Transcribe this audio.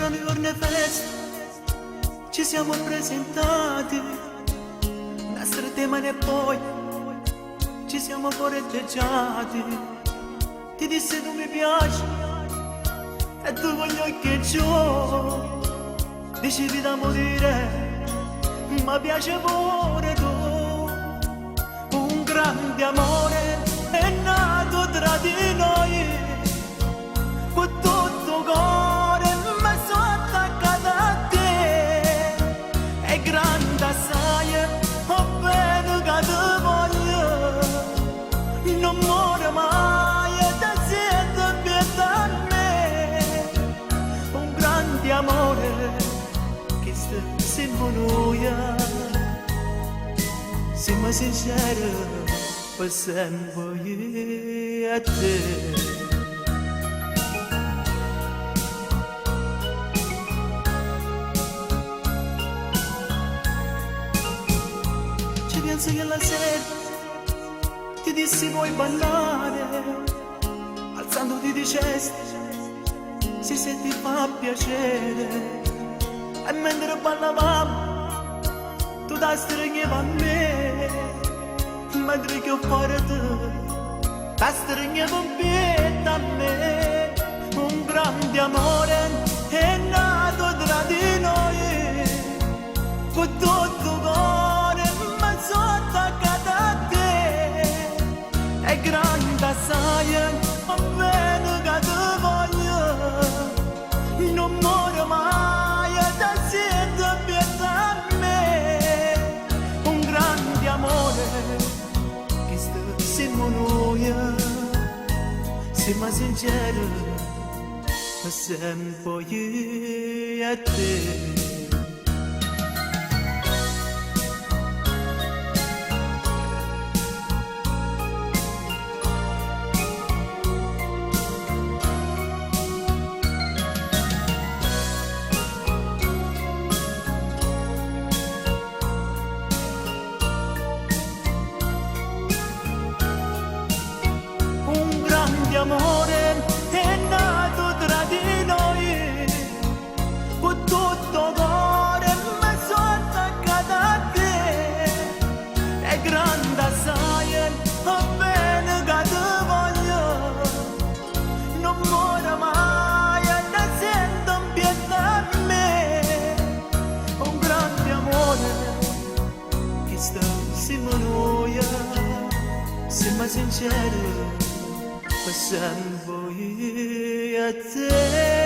Era nu juorno 'e festa, ci siamo presentati, na stretta 'e mano e poi ci siamo corteggiati. Ti dissi tu mi piaci e tu con gli occhi giù dicevi da morire, ma piace pure tu. Un grande amore è nato tra di noi, con tutto cuore mi sono attaccato a te. È grande assai, 'o bene ca te voglio, non muore mai, te siento in a me. Un grande amore, chisto simmo nuje, simmo sinceri, pe sempe io e te. Ci piensi chella sera, ti dissi vuoi ballare, alzandoti dicesti, sì se ti fa piacere, e mentre ballavamo, tu ti stringevi a me, mentre che forte, ti stringevi in pietto a me, un grande amore è nato tra di noi, con tutto cuore mi sono attaccato a te, è grande assai, 'o bene ca te voglio, non muore mai, te siento in pietto a me, un grande amore, chisto simmo nuje, simmo sinceri, pe sempe io e te. Un grande amore è nato tra di noi, con tutto cuore mi sono attaccato a te, è grande assai, 'o bene ca te voglio, non muore mai, te sento in pietto a me, un grande amore, chisto simmo nuje, simmo sinceri, pe sempe io e te.